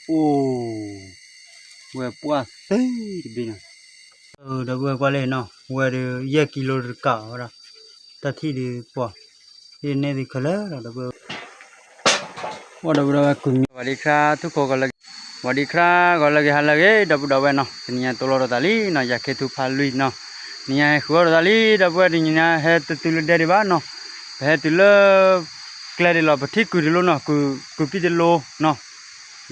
အိၣ်, ဝဲပှၢ်သ့တဘ့ၣ်နီၤ, ဒီပုၢ်ဝဲၢ်ကွၢ်လံနီၤ, ဝဲဒီးယဲၢ်ကံလိတကးဝဲဒၣ်, တၢ်ထံၣ်ဒုးပှၤ, ဟ့ၣ်န့ၢ်သုခဲလၢာ်ဒီး ဒီပုၢ်ဝဲၢ် အိၣ်ဒီပုၢ်ဒီဝဲၢ် ကူမံၤဝၤဒံခရါ ထူၣ်ခိၣ်ဂီၤလၢအဂ့ၤ, ဝၤဒံခရါ ဂီၤလၢအဂ့ၤ ဟါလၢအဂ့ၤ ဒီပုၢ်ဒီဝဲၢ်နီၤ, တနံၤညါတိၢ်လိာ်ဒီးသးလံနီၤ, ယၤခ့ထူဖးလွံၢ်နီၤ, နံၤညါဟဲဃုအီၣ်ဒီးသးလံ ဒီပုၢ်ဝဲၢ်, တနံၤညါဟဲတတုၤလၢဒဲဒံးဘၣ်နီၤ, ပဟဲတုၤလၢ ကျဲဒံးလီၤ, ပထံၣ်ကုၤတလိနီၤ, ကုၤပံၣ်တလိနီၤ, နံၤ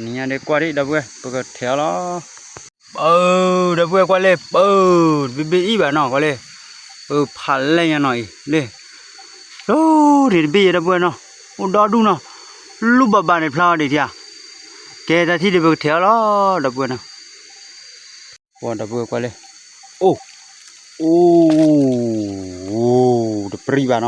ညါဒ်ကွၢ်ဒံး ဒီပုၢ်ဝဲၢ် ပကထဲးအီၤလီၤ. ပၢ်, ဒီပုၢ်ဝဲၢ်ကွၢ်လံ, ပၢ်, တဘ့ၣ်ဘ့ၣ်အံၤဘၣ်နီၤ ကွၢ်လံ, ပၢ်ဖးလဲၢ်ညါနီၤအံၤလံ, ဒိၣ်န့ၣ်တဘ့ၣ်ယဲ ဒီပုၢ်ဝဲၢ်နီၤ, အိၣ်ဒီဒူၣ်နီၤ, လူၢ်ဘၣ်ဘၣ်န့ၣ်ဖျါအီၤဒံးထံဧါ, ကဲတၢ်ထံၣ်ဒံးပကထဲးအီၤလီၤ ဒီပုၢ်ဝဲၢ်နီၤ, ပှၤဒီပုၢ်ဝဲၢ်ကွၢ်လံ, အိၣ်, အိၣ်, တပြံဘၣ်နီၤ,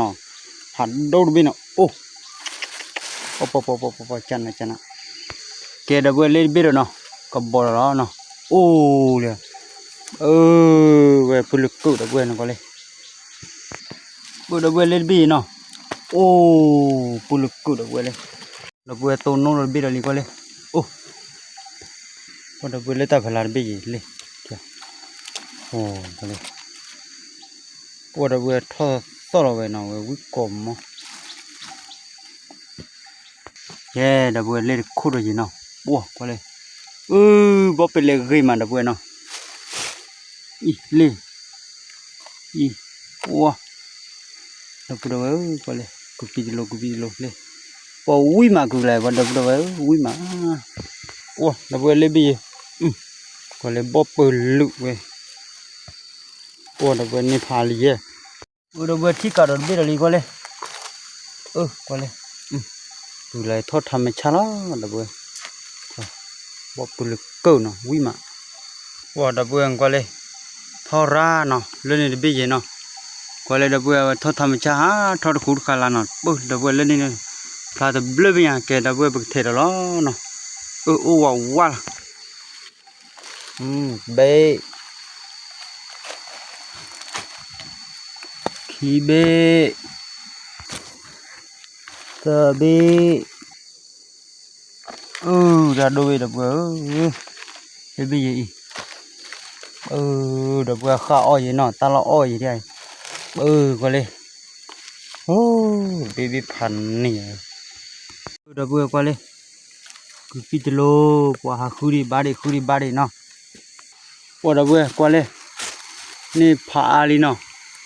ဖးဒိၣ်တဘ့ၣ်နီၤ, အိၣ် ပီပီပီပီပီ ကနၤကနၤ, ကဲဒီပုၢ်ဝဲၢ်လ့တဘ့ၣ်ဒီးနီၤ, ကဘီဒီးလီၤနီၤ, အိၣ်လံ, အၢ, ဝဲပုၢ်လၢကုၣ်ဒီပုၢ်ဝဲၢ်နီၤကွၢ်လံ, ပၢ်ဒီပုၢ်ဝဲၢ်လ့တဘ့ၣ်အံၤနီၤ, အိၣ်, ပုၢ်လၢကုၣ်ဒီပုၢ်ဝဲၢ်လံ, ဒီပုၢ်ဝဲၢ်တိၢ်နီၣ်ဒီးတဘ့ၣ်ဒီးလံကွၢ်လံ, အိၣ် ပှၤဒီပုၢ်ဝဲၢ်လၢတၢ်ဖီလာ်တဘ့ၣ်ယံၤလံ, ပှၤဒီပုၢ်ဝဲၢ်ထီၣ်သီၣ်လီၤဝဲနီၤ ဝဲဝံၣ်ကိးမီၤ, ယဲဒီပုၢ်ဝဲၢ်လ့တခိၣ်ဒီးယံၤနီၤ, ပှၤကွၢ်လံ, အၢ ဘီပလဲၤဂ့ၤမးဒီပုၢ်ဝဲၢ်နီၤ, အံၤလံ အံၤ, ပှၤ ဒီပုၢ်ဒီဝဲၢ်ဧၢ ကွၢ်လံ ကပံတလိကပံတလိလံ, ပှၤဝံၣ်မးကလဲၤ ပှၤဒီပုၢ်ဒီဝဲၢ်ဧၢ ဝံၣ်မး, ပှၤဒီပုၢ်ဝဲၢ်လ့ဘ့ၣ်ယံၤ, ကွၢ်လံ ဘီပလုာ်ဝဲ, ပှၤဒီပုၢ်ဝဲၢ်န့ၢ်ဖးလံယဲ, အၢ ဒီပုၢ်ဝဲၢ်ထံၣ်ကးဒီးတဘ့ၣ်ဒီးလံကွၢ်လံ, အၢ ကွၢ်လံ, ပုၢ်လၢထီၣ်ထါမ့ၢ်ဆါလီၤ ဒီပုၢ်ဝဲၢ်, ဘီပလုာ်ကၢၢ်နီၤ ဝံၣ်မး, ပှၤဒီပုၢ်ဝဲၢ်ကွၢ်လံ, ထီၣ်ရၣ်နီၤ လၢန့ၣ်တဘ့ၣ်ယံၤနီၤ, ကွၢ်လံ ဒီပုၢ်ဝဲၢ်ထီၣ်ထါမ့ၢ်ဆါဟး ထီၣ်တဃူတဃာ်လၢ်နီၤ, ပၢ် ဒီပုၢ်ဝဲၢ်လၢန့ၣ်, ဖျါတဘျၢၣ်ဘ့ၣ်ညါ ကဲဒီပုၢ်ဝဲၢ်ပကထဲးဒီးလီၤနီၤ, အၢ အိၣ်ဝးဝးလီၤ ဘ့ၣ်, ခံဘ့ၣ်, သၢဘ့ၣ်, အၢ တၢ်ဒိၣ်ဘ့ၣ်ဒီပုၢ်ဝဲၢ်ဧၢ, ဘ့ၣ်ဘ့ၣ်ယံၤအံၤ, အၢ ဒီပုၢ်ဝဲၢ်ဃၣ်အီၣ်ယံၤနီၤ တၢ်လီၢ်အီၣ်ယံၤဒ်အံၤ, အၢ ကွၢ်လံ, အိ ဘ့ၣ်ဘ့ၣ်ဖးန့ၢ်, ဒီပုၢ်ဝဲၢ်ကွၢ်လံ, ကုၤပံၣ်တလိ ပှၤဟးဃုဒံးဘၣ်ဒံး ဃုဒံးဘၣ်ဒံးနီၤ, ပှၤဒီပုၢ်ဝဲၢ်ကွၢ်လံ, န့ၢ်ဖးအါလံနီၤ,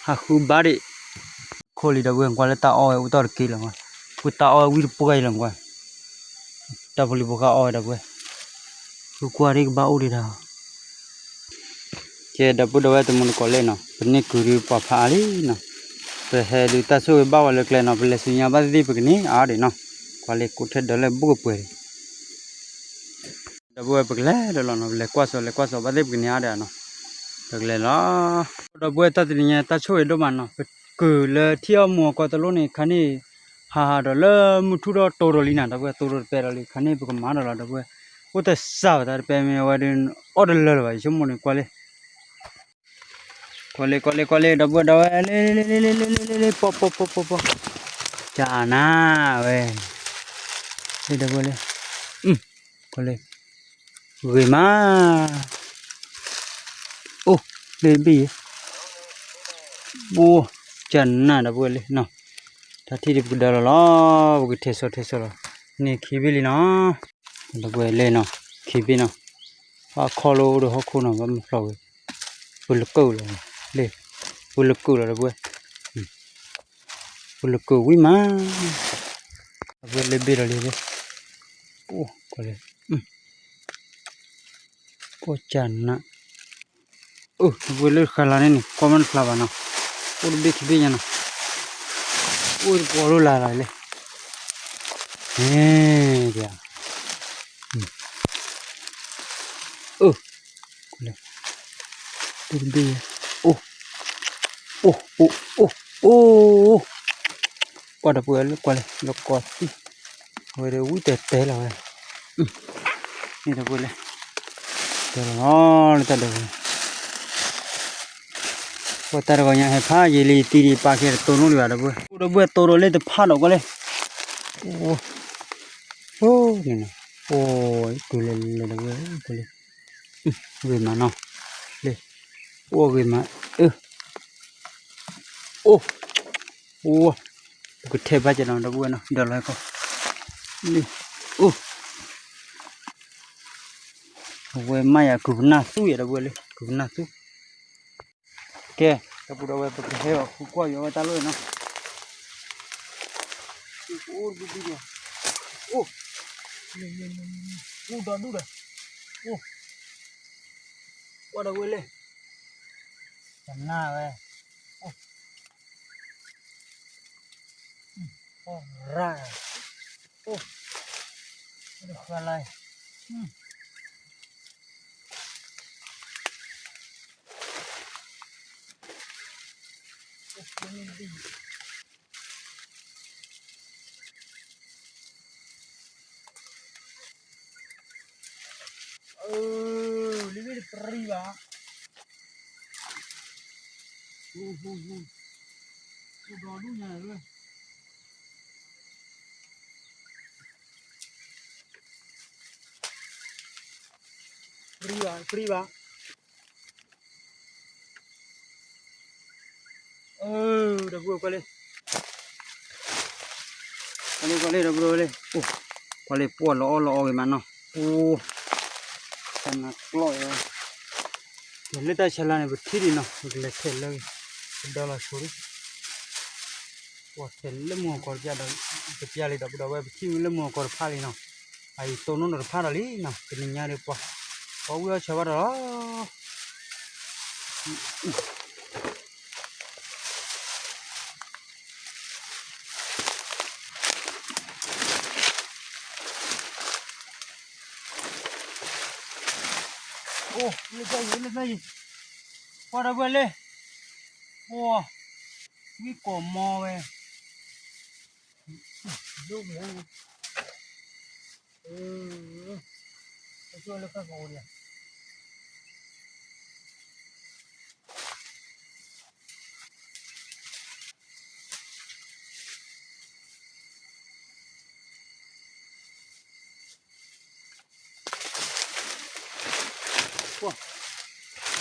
ဟးဃုဘၣ်ဒံး, ခိၣ်လံ ဒီပုၢ်ဝဲၢ်ကွၢ်လၢတၢ်အီၣ်ဝဲအိၣ်တ့ၢ်တက့ၢ်လီၤ, ပတၢ်အီၣ်ဝဲဝံၣ်တပှၢ်အံၤလီၤကွၢ်, တၢ်ဖိလံၤဖိဃၣ်အီၣ်ဝဲဒီပုၢ်ဝဲၢ်, ဃုကွၢ်ဒံးကဘၣ်အိၣ်ဒံးတၢ် ကဲဒီပုၢ်ဒီဝဲၢ်တမူတကိးလဲၣ်နီၤ, ပန့ၢ်ကုၤဒုးပှၤဖးအါလံနီၤ, ပဟဲဒုးတၢ်ဆိၣ်ဂ့ၤဘၣ်ဝဲလၢကျဲနီၤ, ပလဲၤဆူညါဘၣ်သ့ၣ်သ့ၣ်ပကန့ၢ်အါဒံးနီၤ, ကွၢ်လံ ကိးထဲဒၢးလၢဘိၣ်ကပှဲၤဒံး, ဒီပုၢ်ဝဲၢ်ပကလဲၤဒီးလီၤနီၤ, ပလဲၤကွၢ်စိး လဲၤကွၢ်စိးဘၣ်သ့ၣ်ပကန့ၢ်အါဒံးနီၤ, ပကလဲၤလီၤ, ဒီပုၢ်ဝဲၢ်တၢ်တနံၤညါတၢ်ဆိၣ်ဂ့ၤဒိၣ်မးနီၤ, ပကုၤလၢထံၣ်အီၣ်မူအကီတလိၣ်န့ၣ် ခါန့ၣ် ဟးဟးဒီးလၢမုၢ်ထူၣ်ထီၣ်တိၤဒီးလံနီၤ, ဒီပုၢ်ဝဲၢ်တိၤဒီးတပဲဒီးလံ, ခါန့ၣ်ပကမၤဒီးလီၤ ဒီပုၢ်ဝဲၢ်, အိၣ်တစှၤဘၣ်တၢ်တပဲမ့ၢ်အဝဲဒုး အီၣ်တလၢလၢၤဘၣ် ယဆိကမိၣ်န့ၣ် ကွၢ်လံ, ကွၢ်လံ ကွၢ်လံ ကွၢ်လံ ဒီပုၢ်ဝဲၢ်ဒီဝဲၢ် လ့ လ့ လ့ လ့ လ့ လ့ လ့ လ့ ပီၢ် ပီၢ် ပီၢ် ပီၢ် ပီၢ်, ကနၤဝဲ, လ့ ဒီပုၢ်ဝဲၢ်လံ, ကွၢ်လံ, ဂ့ၤမး, အိၣ် လ့ဘ့ၣ်ယဲ, အိၣ် ကနၤ ဒီပုၢ်ဝဲၢ်လံနီၤ, တၢ်ထံၣ်ဒ်ပကဒၢလီၤလီၤ, ပကထဲးစိးထဲးစိးလီၤ, န့ၢ်ခံဘ့ၣ်လံနီၤ, ဒီပုၢ်ဝဲၢ်လံနီၤ, ခံဘ့ၣ်နီၤ, ဘၣ်ခီလၢအိၣ်ဒီးဟီၣ်ခိၣ်နီၤ ဘၣ်မုၢ်ဖျိးဝဲ, ပုၢ်လၢကုၢ်လီၤ, လ့, ပုၢ်လၢကုၢ်လီၤ ဒီပုၢ်ဝဲၢ်, ပုၢ်လၢကုၢ်ဝံၣ်မး, ဒီပုၢ်ဝဲၢ်လ့ဘ့ၣ်ဒီးလံလံ, အိၣ် ကွၢ်လံ, ပီၢ်ကနၤ, အိၣ် ဒီပုၢ်ဝဲၢ်လၢတခါလါန့ၣ်န့ၣ် ကွၢ်မ့ၢ်တဖျါဘၣ်နီၤ, အိၣ်တဘ့ၣ်ခံဘ့ၣ်ညါနီၤ, အိၣ်တပှီၤလိၣ်လၢ်လၢ်လံ, ဟဲ, အိၣ် တဘ့ၣ်, အိၣ်, အိၣ် အိၣ် အိၣ် အိၣ်, ပှၤဒီပုၢ်ဝဲၢ်လၢကွၢ်လံ လီၤကီသံၣ်, အဝဲဒီးဝံၣ်တဲာ်တဲာ်လီၤဝဲ, န့ၣ်ဒီပုၢ်ဝဲၢ်လၢ, တဲာ်လီၤလၢတၢ်ဒၢးဝဲ, ပှၤတၢ်တဂီၤညါဟဲဖးယံာ်လံ တံၤဒံးပာ်ကဲတတိၢ်နီၣ်ဒံးဘၣ်ဒီပုၢ်ဝဲၢ်, အိၣ်ဒီပုၢ်ဝဲၢ်တိၢ်ဒီးလၢတဖးဒီးကွၢ်လံ, အိၣ်, အိၣ်န့ၣ်နီၤ အိၣ် တုၤလဲၤလဲၤဒီပုၢ်ဝဲၢ် လၢ ဂ့ၤမးနီၤ လၢ အိၣ်ဂ့ၤမး အၢ အိၣ် အိၣ် ပကထဲဘၣ်ကနီၤ ဒီပုၢ်ဝဲၢ်နီၤ ဒီးလီၤခီ လၢ အိၣ် အဝဲမ့ၢ်ယၤ ကုၢ်ပနၢ်သူယၤ ဒီပုၢ်ဝဲၢ်လၢ ကုၢ်ပနၢ်သူ ကဲ ဒီပုၢ်ဒီဝဲၢ် ပကဟဲအီၤ ဃုကွၢ်ယွၤဝဲတၢ်လီၢ်နီၤ အိၣ် အိၣ်ဒီဒူၣ်ဒီး အိၣ် ကွၢ်ဒီပုၢ်ဝဲၢ်လၢ ပနၢ်ဝဲ အိၣ် အိၣ်ရၣ် အိၣ် တဃၢလၢ် လၢလၢတပြံဘၣ် ဒီဒူၣ်ညါလၢ ပြံဘၣ် ပြံဘၣ် ဒီပုၢ်ဝဲၢ်ကွၢ်လံ ကွၢ်လံ ကွၢ်လံ ဒီပုၢ်ဝဲၢ်လံ အိၣ် ကွၢ်လံ ပှၢ်လီၤအီၣ်လီၤအီဂ့ၤမးနီၤ အိၣ် ဆနၢကျီၢ် ကဲလၢတၢ်ဆါလါန့ၣ် ပထံၣ်ဒံးနီၤ ပကလဲၤထဲးလၢ ပဒီလီၤဆိဒံး ပှၤထဲးလၢမုၢ်အကီၢ်တပျၢ်ဒီး တပျၢ်လံ ဒီပုၢ်ဒီဝဲၢ် ပထံၣ်ဝံၤလၢမုၢ်အကီၢ်တဖၣ်လံနီၤ အအံၤတိၢ်နီၣ်ဒီးတဖၣ်ဒီးလံနီၤ တနံၤညါဒီးပှၤ ပှၤဝံၣ်အီၣ်ဆၢဘၣ်ဒီးလီၤ အိၣ် လၢတၢ်အံၤ လၢတၢ်အံၤ ကွၢ်ဒီပုၢ်ဝဲၢ်လံ အိၣ် ဝံၣ်ကိးမီဝဲ ဒိၣ်ကလဲၣ် အၢ လၢကအိၣ်ဒံး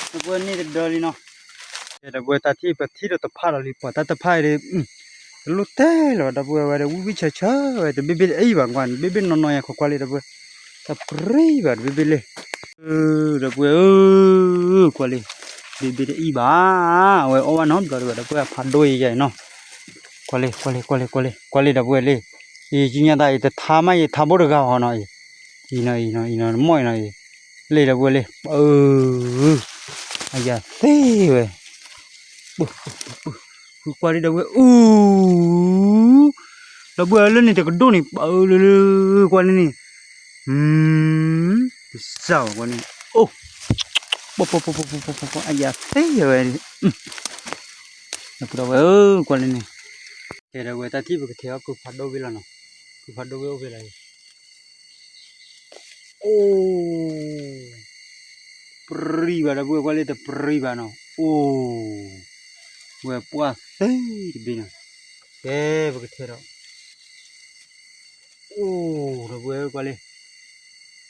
ဒီပုၢ်ဝဲၢ်န့ၣ်တဒၢလံနီၤ ဒီပုၢ်ဝဲၢ်တၢ်ထံၣ်ပထံၣ်ဒီးတဖၣ်ဒီးလံ ပှၤတၢ်တဖၣ်အံၤဒီး တလိၣ်တဲလၢၤဘၣ် ဒီပုၢ်ဝဲၢ်ဝဲဒီး ဝံၣ်ဝံၣ်ဆၢဆၢဝဲ တဘ့ၣ်ဘ့ၣ်တအံၣ်ဘၣ်ကွၢ် တဘ့ၣ်ဘ့ၣ်နီၢ်နီၢ်ယၤ ခိးကွၢ်လံ ဒီပုၢ်ဝဲၢ် တပြံဘၣ် တဘ့ၣ်ဘ့ၣ်လံ ဒီပုၢ်ဝဲၢ်ဧၢ ကွၢ်လံ တဘ့ၣ်ဘ့ၣ်တအံၣ်ဘၣ် အဝဲအီၣ်ဘၣ်နီတဘျီဒီး ဒီပုၢ်ဝဲၢ် ဖးဒိၣ်အံၤယၤအံၤနီၤ ကွၢ်လံ ကွၢ်လံ ကွၢ်လံ ကွၢ်လံ ကွၢ်လံ ဒီပုၢ်ဝဲၢ်လံ အံၤ ယညါသးအံၤ တထါမး ယထါဘိၣ်တဂၤဟီနီၤ အံၤ အံၤနီၤ အံၤနီၤ အံၤနီၤ မီၢ်အံၤနီၤ အံၤ လံ ဒီပုၢ်ဝဲၢ်လံ အၢ အယၤသ့ဝဲ ပုၢ် ပုၢ် ပုၢ် ကွၢ်လံ ဒီပုၢ်ဝဲၢ် အူ ဒီပုၢ်ဝဲၢ် လၢန့ၣ်တကဒိၣ်န့ၣ် ပၢ်လၢလၢ ကွၢ်လံန့ၣ် ကစၢ်ဝဲကွၢ်လံန့ၣ် အိၣ် ပှၤပှၤပှၤပှၤပှၤ အယၤသ့ဝဲ ဒီပုၢ်ဒီဝဲၢ်ဧၢ ကွၢ်လံန့ၣ် ကဲဒီပုၢ်ဝဲၢ် တၢ်ထံၣ်ပကထဲးအီၣ်ကုၢ်ဖးဒိၣ်ဝံၤလီၤနီၤ ကုၢ်ဖးဒိၣ်ဝံၤအိၣ်ဖဲလဲၣ် အိၣ် ပြံဘၣ် ဒီပုၢ်ဝဲၢ် ကွၢ်လံ တပြံဘၣ်နီၤ အိၣ် ဝဲပှၢ်သ့တဘ့ၣ်နီၤ ကဲ ပကထဲးဒီး အိၣ် ဒီပုၢ်ဝဲၢ် ကွၢ်လံ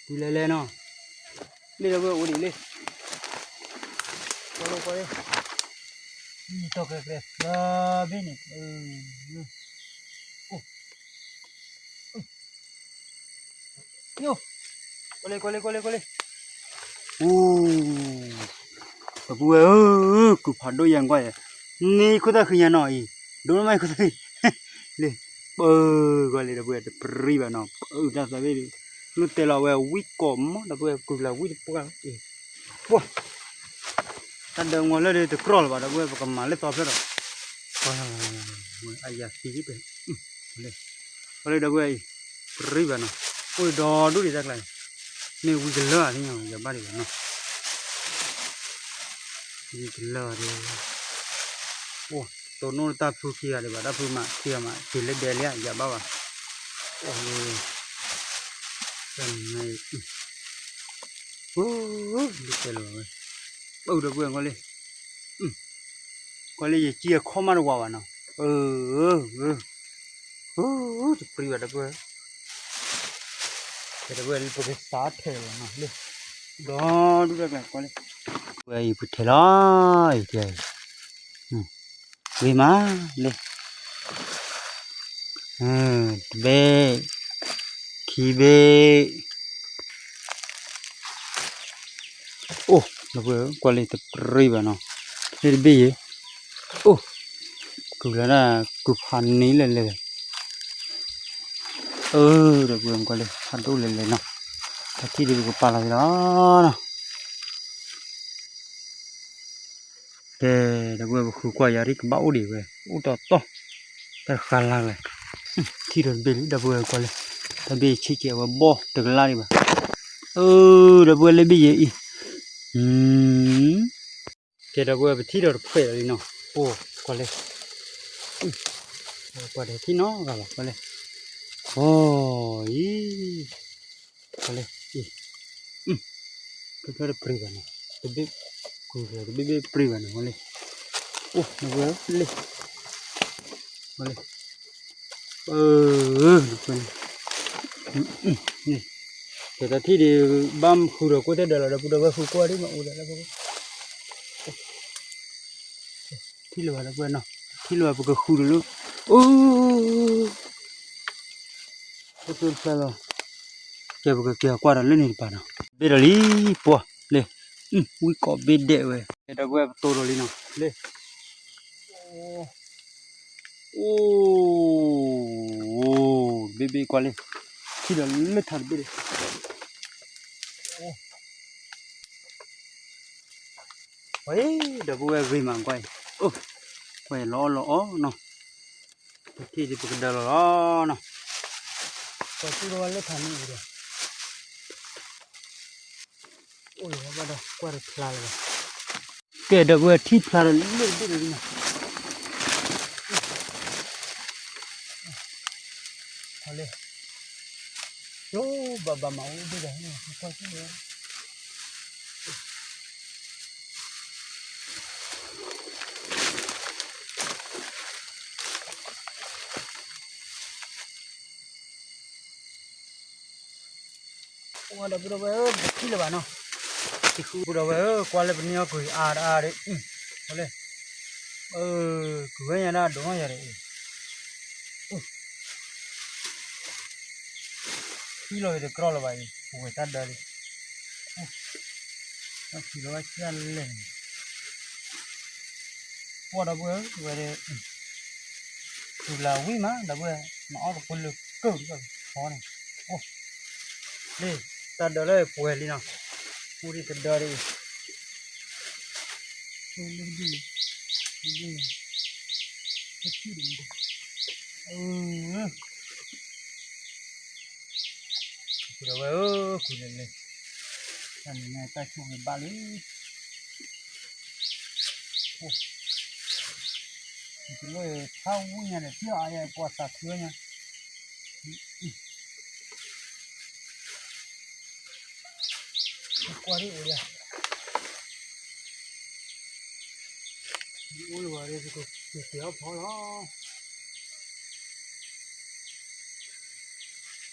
ကွံာ်လဲၤလဲၤနီၤ လံ ဒီပုၢ်ဝဲၢ် အိၣ်ဒံးလံ ကွၢ်လံ ကွၢ်လံ တီၢ်ကြဲးကြဲး သၢဘ့ၣ်န့ၣ် အိၣ် ယိၣ် ကွၢ်လံ ကွၢ်လံ ကွၢ်လံ ကွၢ်လံ အိၣ် ဒီပုၢ်ဝဲၢ်ဧၢ ကုၢ်ဖးဒိၣ်ယဲၢ်ကွၢ်ယဲၢ် န့ၢ်ခိၣ်သၣ်ဃံညါနီၤအံၤ ဒိၣ်မးခိၣ်သၣ်ဃံ လံ ပၢ် ကွၢ်လံ ဒီပုၢ်ဝဲၢ် တပြံဘၣ်နီၤ ပၢ်တၢ်သးဘ့ၣ် လိၣ်တဲလီၤဝဲဝံၣ်ကိးမီ ဒီပုၢ်ဝဲၢ် ကုၢ်လၢဝံၣ်တပှၢ်အံၤ ပှၢ် တၢ်ဒၢးမီၤလၢဒ်တကြီၢ်လၢၤဘၣ် ဒီပုၢ်ဝဲၢ် ပကမၤလၢသီဖျၢၣ်ဒီး အယၤသံဒ်ပဲ လၢ ကွၢ်လံ ဒီပုၢ်ဝဲၢ်အံၤ ပြံဘၣ်နီၤ အိၣ်ဒီဒူၣ်ဒံးတၢ်ကျါအံၤ မ့ၢ်ဝံၤကလၢာ်ဧါ သ့ၣ်ညါ ယၤဘၣ်ဒံးဘၣ်နီၤ ဝံၤကလၢာ်ဒံး အိၣ် တိၢ်နီၣ်တၢ်ဖုခံဂၤဒံးဘၣ် တၢ်ဖုမးခံဂၤမး က့ၤလၢဒဲလံဧါ ယၤဘၣ်ဘၣ် အိၣ်လံ တၢ်နံၤ အိၣ် ဒ်တဲလီၤဝဲ ပၢ် ဒီပုၢ်ဝဲၢ် ကွၢ်လံ ကွၢ်လံ ယကံအခီၣ်မးတဝးဘၣ်နီၤ အၢ အိၣ် တပြံဘၣ် ဒီပုၢ်ဝဲၢ် ဒီးဝဲပကစးထဲးလီၤနီၤလၢ ဒီဒူၣ်တၢ်ကျါကွၢ်လၢ ဝဲအံၤပထဲးလီၤ အံၤတဲ ဝ့မးလၢ တဘ့ၣ် ခံဘ့ၣ် အိၣ် ဒီပုၢ်ဝဲၢ်ကွၢ်လၢတပြံဘၣ်နီၤ လၢတဘ့ၣ်ယဲ အိၣ် ကုၢ်လၢဒၣ်ကုၢ်ဖးန့ၣ်လဲၣ်လဲၣ် အၢ ဒီပုၢ်ဝဲၢ်ကွၢ်လၢ ဖးဒိၣ်လဲၣ်လဲၣ်နီၤ တၢ်ထံၣ်ဒ်ပကပာ်လီၤက့ၤလီၤနီၤ ကဲ ဒီပုၢ်ဝဲၢ်ပဃုကွၢ်ယၤဒ်ကဘၣ်အိၣ်ဒံးဝဲ အိၣ်တီတီ တၢ်တဃါလၢ်ဝဲ ထံၣ်ဒီးတဘ့ၣ်လံ ဒီပုၢ်ဝဲၢ်ကွၢ်လၢ တၢ်ဘ့ၣ်ဆံးကဲဝဲဘီၣ်တကလၢ်ဒံးဘၣ် အၢ ဒီပုၢ်ဝဲၢ်လၢဘ့ၣ်ယဲအံၤ ကဲ ဒီပုၢ်ဝဲၢ်ပထံၣ်ဒီးတဖှဲးလီၤလံနီၤ အိၣ် ကွၢ်လၢ ကွၢ်ဒီးထံၣ်နီတဂၤဘၣ် ကွၢ်လၢ အိၣ် အံၤ ကွၢ်လၢ အံၤ ဖျၢၣ်ဖျၢၣ်တပြံဘၣ်နီၤ တဘ့ၣ် ကွၢ်တဘ့ၣ်ဘ့ၣ်ပြံဘၣ်နီၤ ကွၢ်လၢ အိၣ် ဒီပုၢ်ဝဲၢ်လၢ ကွၢ်လၢ အၢ ဒီပုၢ်ဝဲၢ် တၢ်ထံၣ်ဒံး ဘၣ်ဃုဒီးကိးသဲဒၢးလီၤ ဒီပုၢ်ဒီပုၢ်ဝဲၢ်ဃုကွၢ်ဒံးမး အိၣ်ဒီးလၢ ထံၣ်လၢၤဘၣ်ဒီပုၢ်ဝဲၢ်နီၤ ထံၣ်လၢၤဘၣ်ပကဃုဒီးလၢ အိၣ် တဖျၢၣ်လီၤ ကဲပကက့ၤကွၢ်ဒီးလၢန့ၣ်တပၤနီၤ ဘ့ၣ်ဒီးလံ ပှၤလၢ ဝံကိးဘ့ၣ်ဒဲးဝဲ ကဲဒီပုၢ်ဝဲၢ်ပတိၢ်ဒီးလံနီၤ လၢ အိၣ် ဘ့ၣ်ဘ့ၣ်ကွၢ်လၢ ထံၣ်ဒီးလၢထးတဘ့ၣ်လံ ပှၤအံၤ ဒီပုၢ်ဝဲၢ်ဂ့ၤမးကွၢ်အံၤ အိၣ် ပှၤအံၤလီၤအီၣ်လီၤအီနီၤ ပထံၣ်ဒ်ပကဒၢလီၤလီၤနီၤ ပှၤတူၢ်ဒီးဝဲလၢထးန့ၣ်အံၤဒီး အိၣ်လီၤဘၣ်ဒီးကွၢ်တဖျါလၢၤဘၣ် ကဲဒီပုၢ်ဝဲၢ်ထံၣ်ဖျါဒီးလၢဘ့ၣ်လံနီၤ လၢ ဘၣ်ဘၣ်မၤအိၣ်ဘ့ၣ်ဒီး ကွၢ်ထံၣ်လၢ ဒီပုၢ်ဒီဝဲၢ်ဧၢ ပထံၣ်လၢၤဘၣ်နီၤ, ပုၢ်ဒီဝဲၢ်ဧၢ ကွၢ်လၢပန့ၢ်အီၣ်ကွံာ်အါတအါဒီး လၢ ကုၢ်ဝဲညါဒၣ်ဒိးနီၢ်ယၤဒီး ထံၣ်လီၤက့ၤတကြီလၢၤဘၣ်အံၤ ပဝဲတၢ်ဒၢလံ, ထံၣ်လီၤဝဲဆံၣ်လဲၣ်န့ၣ် ပှၤဒီပုၢ်ဝဲၢ်ဧၢ ဝဲဒၣ် တုၤလၢဝံၣ်မး ဒီပုၢ်ဝဲၢ် နအီၣ်တပှဲၤလၢကၢၢ်ဒီးဖီန့ၣ်, အိၣ် လံ တၢ်ဒၢလၢပှဲၤလံနီၤ, အိၣ်ဒံးတဒၢဒ်အံၤ, အိၣ်လၢဒ် ဒ် ပုၢ်ဒီဝဲၢ်ဧၢ ကွံာ်လၢလဲၣ်, တၢ်န့ၣ်န့ၣ်တၢ်ဆိၣ်ဂ့ၤဘၣ်လံ, အိၣ် တလိၣ်ထါဝံၣ်ညါဒီး ထံၣ်အီၤအါယၤပှၤသးခုဝဲညါ, ကွၢ်ဒ်အိၣ်ဒၣ် အိၣ်လၢၤဝဲဒၣ် က့ၤအီၣ်ဖီလီၤ.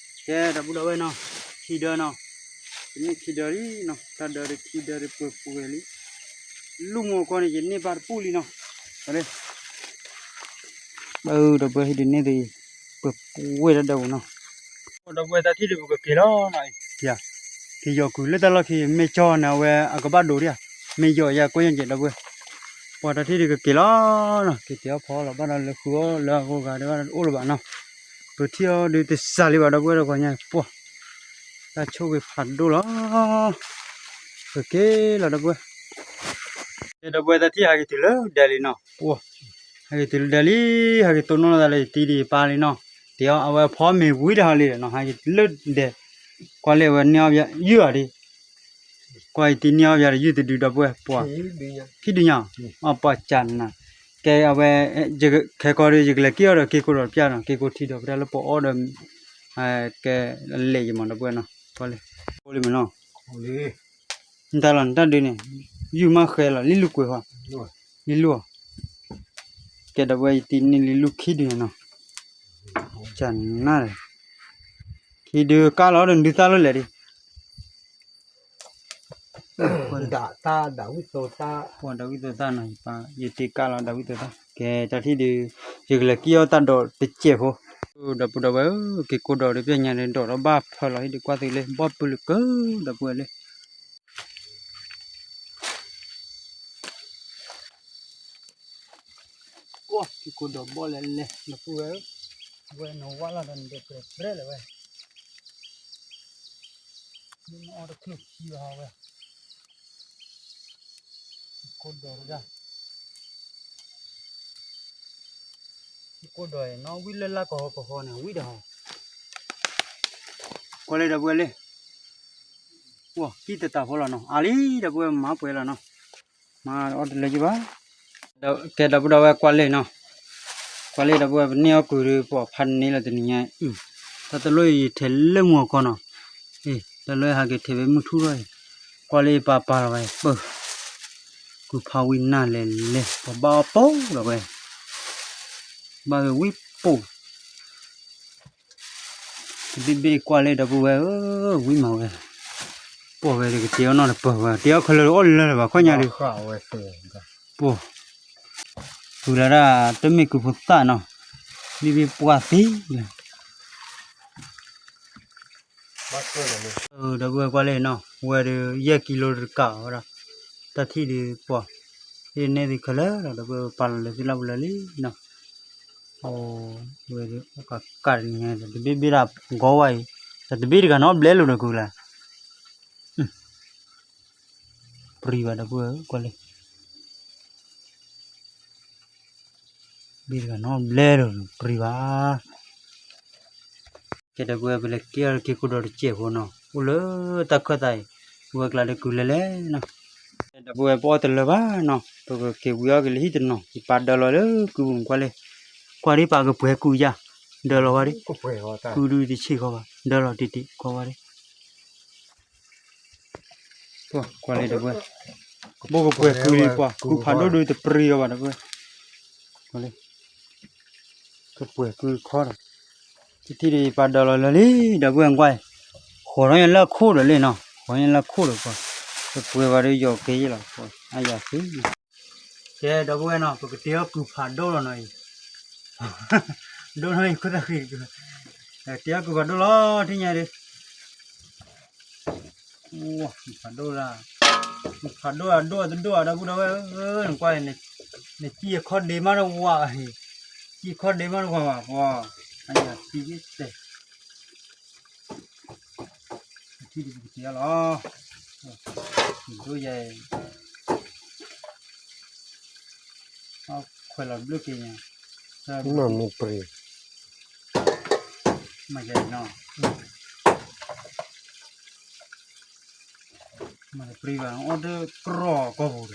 ကဲ ဒီပုၢ်ဒီဝဲၢ်နီၤ, ခံဒၢနီၤ, တန့ၢ်ခံဒၢလံနီၤ, တၢ်ဒၢဒီးခံဒၢဒီးပှဲၤပှဲၤလံ, လူၢ်မိၢ်ကီၢ်န့ၣ် ယန့ၢ်ဘၣ်တပူၤလံနီၤ, ဒီပုၢ်ဝဲၢ်ဟံးဒုးန့ၢ်သ့ၣ် ပှဲၤပှဲၤတၢ်ဒၢပူၤနီၤ, ဒီပုၢ်ဝဲၢ်တၢ်ထံၣ်ဒုးပကက့ၤလီၤနီၤ, က့ၤယီၤကုၤလၢတၢ်လီၢ်ခံ မ့ၢ်ကၠီန့ၣ် အဝဲအကဘၣ်ဒိးဒံးဧါ, မ့ၢ်ယီၤယၤကိးညါက့ၤ ဒီပုၢ်ဝဲၢ်, ပှၤတၢ်ထံၣ်ဒုးကက့ၤလီၤနီၤ, က့ၤတဲအီၣ်ဖီလီၤဘၣ်ဒီးလၢဃုအီၣ်လၢအဂီၢ်ဂၤဒီးဘၣ်အိၣ်လၢၤဘၣ်နီၤ, ပထံၣ်အီၤဒုးတစှၤလံဘၣ် ဒီပုၢ်ဝဲၢ်ဒီးပှၤညါပှၢ်, တၢ်ဆိၣ်ဂ့ၤဖးဒိၣ်လီၤ, ပက့ၤလီၤ ဒီပုၢ်ဝဲၢ်, ဒီပုၢ်ဝဲၢ်တၢ်ထံၣ်ဟးက့ၤတုၤလၢဒဲလံနီၤ, ပှၢ် ဟဲက့ၤတုၤလၢဒဲလံ, ဟဲက့ၤတိၢ်နီၣ်လိာ်သးလၢယတံၤဒံးယပၢ်လံနီၤ, တဲအီၤအဝဲအဖီမ့ၤဝံၤတဟီလံနီၤ, ဟဲက့ၤတုၤလၢဒဲ, ကွၢ်လၢအဝဲန့ၢ်အီၣ်ဘၣ်ယုၢ်အီၤဒံး, ကွၢ်ယတံၤန့ၢ်အီၣ်ဘၣ်ယၤဒီးယုၢ်တဒုဒီပုၢ်ဝဲၢ်ပှၢ်, ခံဒုညါ, အပှၢ်ကၢ်နၤ, ကဲအဝဲ, ခဲကီးဒီး ယကလဲၤက့ၤအီၣ်ဒီးက့ၤကိဒီးတပျၢ်နီၤ, က့ၤကိထံဒီးပတၢ်လၢပအီၣ်ဒီး, ကဲ, လဲၤယမၤဒီပုၢ်ဝဲၢ်နီၤ, ကွၢ်လၢ, နတၢ်လီၤနတၢ်ဒုးန့ၣ်, ယုၢ်မးဃဲလီၤ လံလူၢ်ကွဲးဃီ, လံလူၢ်အီၤ, ကဲဒီပုၢ်ဝဲၢ်ယတံၤန့ၢ်လံလူၢ်ခံဒုညါနီၤ, ကၢ်နၤဒီး, ထံဒုးကၢ်လီၤဒီးဒုးသၣ်လီၤလဲၣ်ဒံး, ဒၣ်သၣ်ဒၣ်ဝံၣ်သိသၣ်, ပှၤဒၣ်ဝံၣ်သိသၣ်နီၤ, ယပာ် ယတ့ကၢ်လီၤဒၣ်ဝံၣ်သိသၣ်, ကဲ တၢ်ထံၣ်ဒုး ယကလဲၤကံၣ်အီၣ်တၢ်ဒိးတစဲးဖိ, ဒီပုၢ်ဒီဝဲၢ်ဧၢ, က့ၤကိဒီးဒီးပျဲၢ်ညါဒီး ဒိးထီၣ်ဘၣ်ဖၢလီၤဟံၣ်ဒီးကွၢ်သုလၢ ဘီၣ်ပုလၢကၢ ဒီပုၢ်ဝဲၢ်လၢ က့ၤကိဒီးဘီၣ်လဲၣ်လဲၣ် ဒီပုၢ်ဝဲၢ်ဧၢ, ဝဲနဝၢ်လီၤဒီးနဒိးပြဲးပြဲးလၢၤဝဲ, မ့ၢ်နအီၣ်တချုးခံဘၣ်ဝဲ, က့ၤကိဒီးတဂၤ က့ၤကိဒီးနီၣ်ဝံၣ်လၢလၢကဟီကဟီန့ၣ် ဝံၣ်ဒီးဟီ, ကွၢ်လၢဒီပုၢ်ဝဲၢ်လၢ ဝဲ ကံၣ်တတးဖိလီၤနီၤ, အါလံ ဒီပုၢ်ဝဲၢ်မၤပှဲၤလီၤနီၤ, မၤအီၣ်တလၢက့ဘၣ်, ကဲဒီပုၢ်ဒီဝဲၢ်ကွၢ်လၢနီၤ, ကွၢ်လၢဒီပုၢ်ဝဲၢ် ပန့ၢ်အီၣ်ကုၤဒီး ပှၤဖးန့ၢ်လီၤတနံၤညါ, တၢ်တလိၣ်အံၤထဲလၢမုၢ်အကီၢ်နီၤ, တၢ်လၢဟးက့ၤထဲဖဲမုၢ်ထူၣ်ထီၣ်အံၤ, ကွၢ်လၢပၢ်ပၢ်လီၤဝဲ ပၢၢ် ကုၤဖးဝံနၤလဲၣ်လဲၣ် ပှၤဘၣ်အီၣ်ပိလီၤဝဲ, ဘၣ်ဝဲဝံၣ်ပိၢ် တဘ့ၣ်ဘ့ၣ်ကွၢ်လၢဒီပုၢ်ဝဲၢ်ဧၢ, ဝံၣ်မးဝဲ, ပှၤဝဲဒၣ်ကတ့အီၣ်နီတပၢၢ်ဝဲ တ့အီၣ်ခဲလၢာ်အီၣ်လၢလၢၤဘၣ် ခီညါဒီး, ပှၤ, ကုၤလၢဒၣ် တမ့ၢ်ကုၤဖိသၣ်နီၤ, ဘ့ၣ်ဘ့ၣ်ပှၢ်သံလၢ ဒီပုၢ်ဝဲၢ်ကွၢ်လၢနီၤ ဝဲဒီး ယဲၢ်ကံလိတကးဝဲဒၣ်, တၢ်ထံၣ်ဒီးပှၤ, ဟ့ၣ်နဲၣ်သုခဲလၢာ်ဒီး ဒီပုၢ်ဝဲၢ်ပာ်လီၤလၢသုလၢပူၤလၢလံနီၤ, ဝဲဒီးအိၣ်ကးကးတနံၤညါ တဘ့ၣ်ဘ့ၣ်ဒၣ်ဂီၤဝဲအံၤ, တဘ့ၣ်တဂၤနီတဘျဲလိာ်ဒီးကုၤလၢ် ပြံဘၣ်ဒီပုၢ်ဝဲၢ်ကွၢ်လၢ ဘ့ၣ်တဂၤနီတဘျဲလိာ် ပြံဘၣ်, ကဲဒီပုၢ်ဝဲၢ် ပလဲၤက့ၤအီၣ်က့ၤကိဒီးတစဲးဖိနီၤ အိၣ်လၢတၢ်ခၢၣ်သးအံၤ, ဝဲကျါဒီးကုၤလဲၤလဲၣ်နီၤ, ဒီပုၢ်ဝဲၢ် ပအီၣ်တလၢဘၣ်နီၤ ပကက့ၤဝံၤအီၣ်က့ၤလၢဟံၣ်တနီၤ ယပာ်ဒၢလီၤလၢကုပူၤကွၢ်လၢ, ကွၢ်ဒ်ပာ်ကပှဲၤကုၤယါ, ဒၢလီၤဝဲဒၣ်, ကုဒုတဆံးဃီဘၣ် ဒၢလီၤတံၢ်တံၢ်ကွၢ်ဝဲဒၣ် ကွၢ်လၢဒီပုၢ်ဝဲၢ်, ဘိၣ်ကပှဲၤကုလံပှၤ ကုဖးဒိၣ်ဒုတပြံအီၤဘၣ်ဒီပုၢ်ဝဲၢ်, ကပှဲၤကုခီဒီး, တထံၣ်ဒ်ပာ်ဒၢလီၤလၢလံ ဒီပုၢ်ဝဲၢ်ကွၢ်, ဃီၤထီၣ်ညါလၢခိၣ်ဒီးလံနီၤ ဃီၤထီၣ်ညါလၢခိၣ်ဒီးပှၤ, ကပှဲၤဝဲဒၣ်ယီၤက့ယ့ၢ်လီၤ အယၤသံ ကဲဒီပုၢ်ဝဲၢ်နီၤ ပကတ့အီၣ်ကုဖးဒိၣ်လီၤနီၤအံၤ, ဒိၣ်နီၤအံၤခိၣ်သၣ်ဃံ, တ့အီၣ်ကုဖးဒိၣ်လီၤ ထံၣ်ညါဒ်, ဖးဒိၣ်လၢ, ဖးဒိၣ်အဒိၣ်အတဒိၣ်အဒီပုၢ်ဒီဝဲၢ်, နကွၢ်, နစံၣ်အခီၣ်ဒ့မးတဝး, စံၣ်အခီၣ်ဒ့မးတဝးဘၣ်ပှၤ, အယၤသံက့တဲ ထံၣ်ဒ်ပကတ့အီၤလီၤ, ဒိၣ်ယဲ, ခွဲးလီၤဘျုးက့ၤညါ, မ့ၢ်ပြံ, မ့ၢ်ယဲနီၤ, မ့ၢ်ပြံဘၣ် အီၣ်တကြီၤကီၢ်ပူၤဒီး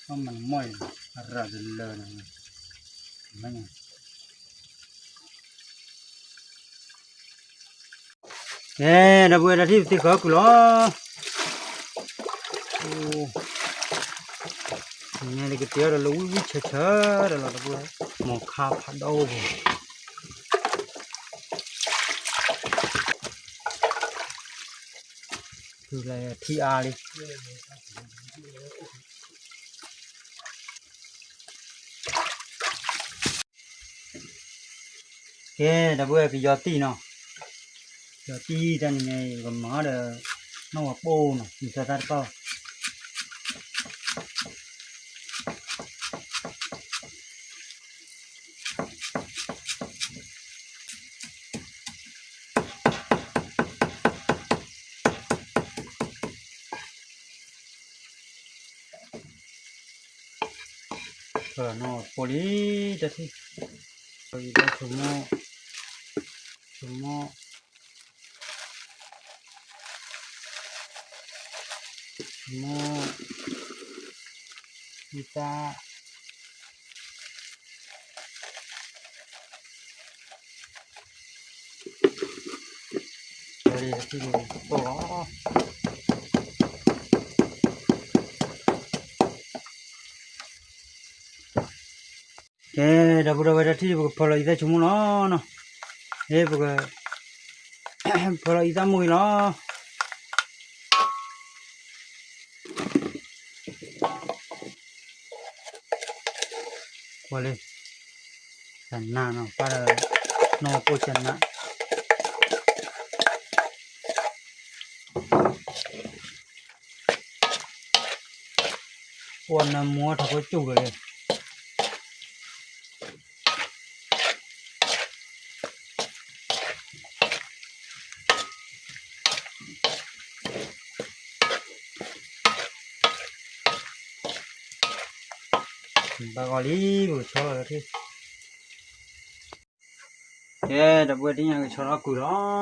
အမၤမီၢ်အံၤ အရၤတလၢန့ၣ်, ကဲ ဒီပုၢ်ဝဲၢ် တၢ်ထံၣ်ပသံဃီကုၢ်လီၤ, ညါန့ၣ်ကတ့အီၣ်ဒီးလၢဝံၣ်ဝံၣ်ဆၢဆၢဒီးလီၤ ဒီပုၢ်ဝဲၢ်, မိၢ်ခါဖးဒိၣ်ပူၤ ထံအါလံ, ကဲ ဒီပုၢ်ဝဲၢ် ကယီၤတံၢ်နီၤ, ယီၤတံၢ်တၢ်န့ၣ်န့ၣ် ယကမၤဒီး နီၢ်ဝၤပိၢ်နီၤ မုၢ်ဆါတၢ်တပၢ်ဘၣ် နီၢ်ပိၢ်လံ တၢ်ထံၣ်, ဆိမိၣ်, ဆိမိၣ်, ဆိမိၣ်, ဝံသး ဝဲဒၣ်တထံၣ်န့ၣ်တပိၢ်လီၤ. ကဲ, ဒီပုၢ်ဒီဝဲၢ် တၢ်ထံၣ်ဒုး ပကဖီလီၤအံသၣ်ဆိကမိၣ်လီၤနီၤ, ဟဲ ပက ဖီလီၤအံသၣ်မူအံၤလီၤ. ကွၢ်လံ, ကနၣ်နီၤ, ပၢ်ဒီး နီၢ်ကိၣ်ကနၣ်, ကွၢ်နၢမူထီၣ်ဖိကၠိၣ်က့ၤလံ. ဘၣ်ဂီၤလံ, ပကဆီလီၤလၢထံၣ်. ကဲ, ဒီပုၢ်ဝဲၢ် တနံၤညါကဆီလီၤကုၢ်လီၤ. အိၣ်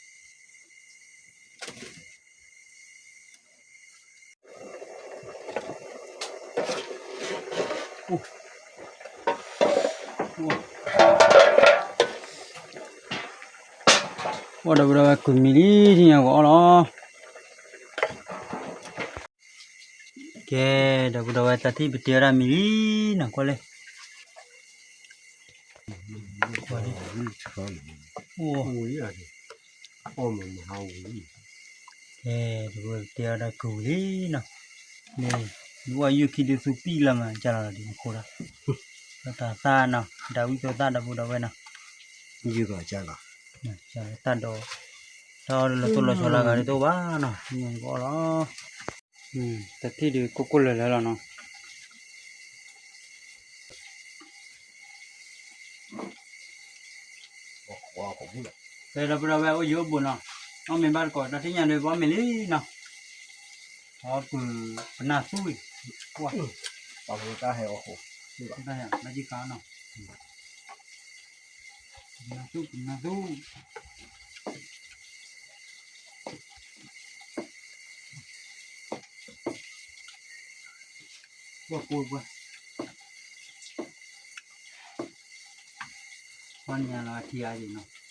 ဒီပုၢ်ဒီဝဲၢ် ကုၢ်မံၤလံ တနံၤညါကအီၣ်လီၤ. ကဲ, ဒီပုၢ်ဒီဝဲၢ် တၢ်ထံၣ်ပတ့ဝဲဒၣ်မံၤလံနီၤ, ကွၢ်လံ. ကွၢ်လံ, အိၣ်, ကဲ, ဒီပုၢ်ဝဲၢ် ပတ့ဝဲဒၣ်ကုၢ်လံနီၤ, န့ၣ်, ယအိၣ်ယုၢ်ခံဒုးသူပံၣ်လီၤမး ကၢ်လီၤဒ်နခိၣ်ဒၣ်, ဒီးတၢ်သၣ်နီၤ, ဒၣ်ဝံၣ်သိသၣ် ဒီပုၢ်ဒီဝဲၢ်နီၤ, ယုၢ်ကီးကၢ်လီၤ, တၢ်ဒိး, တၢ်အီၣ်လၢသိၣ်လီၤဆီလီၤဂာ်ဒ်တအိၣ်ဘၣ်နီၤ, တနံၤညါကအီၣ်လီၤ. တၢ်ထံၣ်ဒုး ကိၢ်ကိၢ်လၢၤလၢၤလီၤနီၤ. ကဲ, ဒီပုၢ်ဒီဝဲၢ် အိၣ်ယံၤအိၣ်ဘူးနီၤ, အီၣ်မ့ၤဘၣ်တကိး တၢ်ထံၣ်ညါဒုး ပအီၣ်မ့ၤလံနီၤ. အီၣ်ကုၢ် ပနၢ်သူၣ်အံၤ, ပှၤ, ပှၤမူတၢ်ဟဲအီၣ်ဃိ, တၢ်ယၤ နၢ်ကံၢ်ခါနီၤ, ပနၢ်သူၣ် ပနၢ်သူၣ်. ပှၤကိၢ်ပှၤ, ပှၤညါလီၤအထံအါဒံးနီၤ.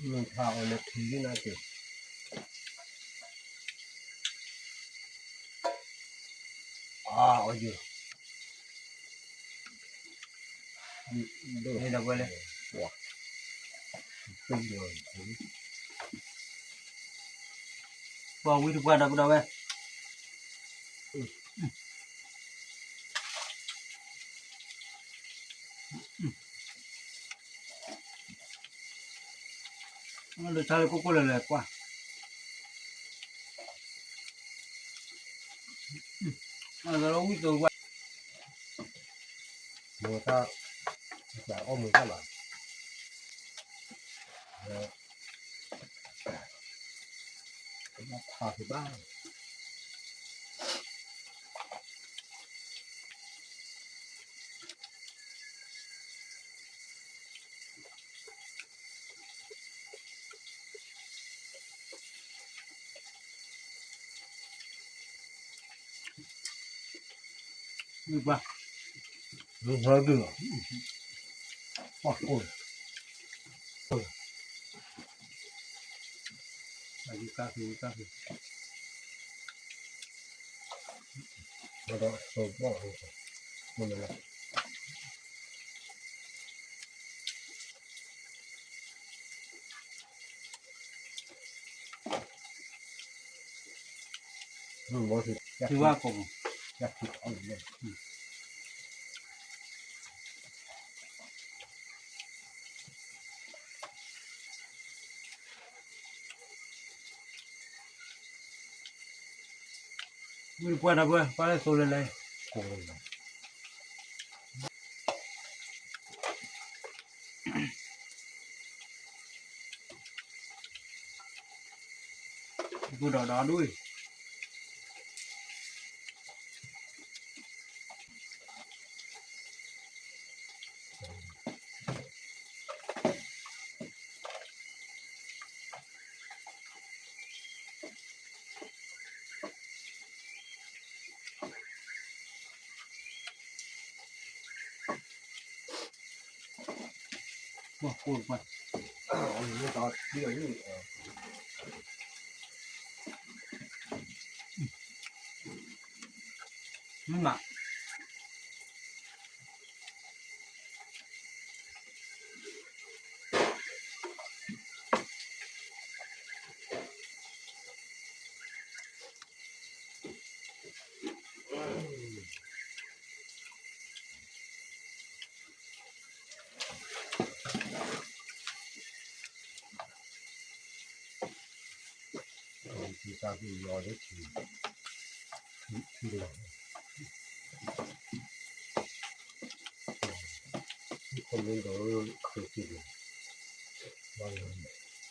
မ့ၢ်ဖးအီၤလၢထံလံနၤက့ၤ, အါအီၤယိာ်, ဒ်ဒီပုၢ်ဝဲၢ်လၢ, ပှၤဝံတပှၢ် ဒီပုၢ်ဒီဝဲၢ်. လၢဆါလၢကိၢ်ကိၢ်လၢၤလၢၤကွၢ်, အဝံသိဝဲ, မိၢ်တၢ်, အီၣ်မ့ၤတၢ်လီၤ, ဖးကဘၣ် မ့ၢ်ပှၤ, မ့ၢ်ပှၤဒုးလီၤ, ပှၤကိၢ်, ကိၢ်, အယုၢ်ကၢ်ဖံး ယုၢ်ကၢ်ဖံး, ဒီး, ဝံၤပှၢ်တၢ်ပှၢ် ပှၢ်လၢသိလၢလဲၣ်, ပူၤဒီးဒီဒူၣ်အံၤ, ပှၢ်ကိၢ်ပှၢ်, မ့ၢ်မး ဘၣ်က့ၢ်လီၤ, ပဝဲ အဝဲ ဘၣ်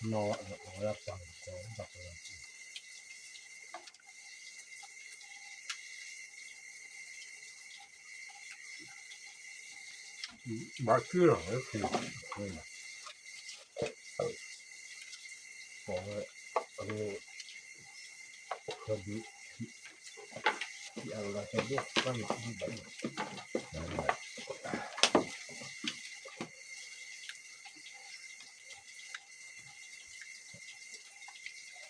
န့ၣ် လၢခံဒုးသိး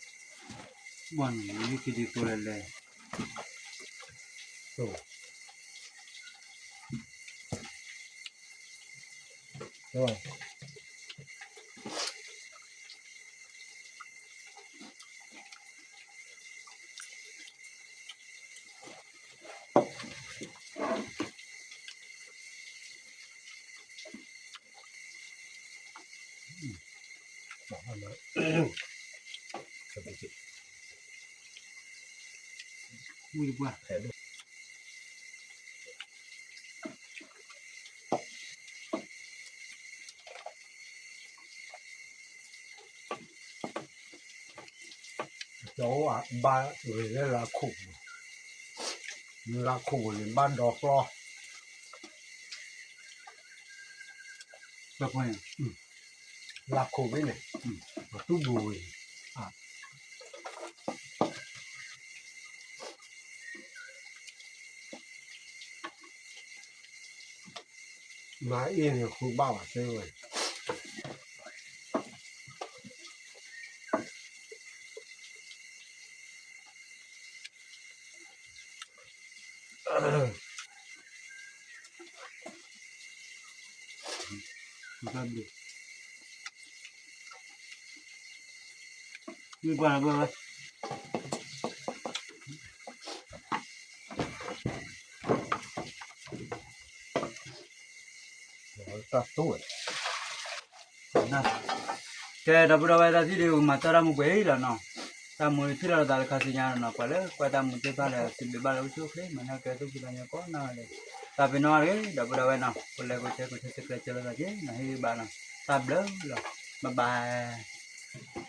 လဲၣ်လဲၣ်, ဝံၢ်တပှၢ် ကၠီအိၣ်ဘါဝဲလၢလါခိၣ်ပူၤ, လၢလါခိၣ်ပူၤန့ၣ် ဘၣ်ဒီကျီ, လါခိၣ်ဖဲန့ၣ် ပှၤတူၢ်ဘိဝဲ, မၤအ့ၣ်န့ၣ် ဃုဘၣ်ဝဲသ့ဝဲ မ့ၢ်ပှၢ်လၢပှၢ်ဝဲ တၢ်တိၢ်ဝဲ ကဲ ဒီပုၢ်ဒီဝဲၢ်တၢ်ထံၣ်ဒုး ကမၤတၢ်တၢ်မူပှဲၤအံၤလီၤနီၤ, တၢ်မူထံၣ်လိာ်သးတခါဆူညါလီၤနီၤ, ပှၤလၢကွၢ်တၢ်မူသ့ၣ်တဖၣ်ဒီး စံးဘျုးဘၣ်လၢအိၣ်ဆူၣ်အိၣ်ချ့ မၤနၢၤကဲသူၣ်ဖှံသးညီကိးနီၢ်ဂၤဒဲး, တၢ်ပ့ၤနီၣ်တဂ့ၤ ဒီပုၢ်ဒီဝဲၢ်နီၤ, ကိးလဲကိးဆဲကိးဆဲ ဆဲးကျၢဆဲးလီၤသးက့ၤနီၤ, ဟ့ၣ်ဂံၢ်ဘါနီၤ, တၢ်ဘျုးလီၤ, ဘၣ်ဘၣ်.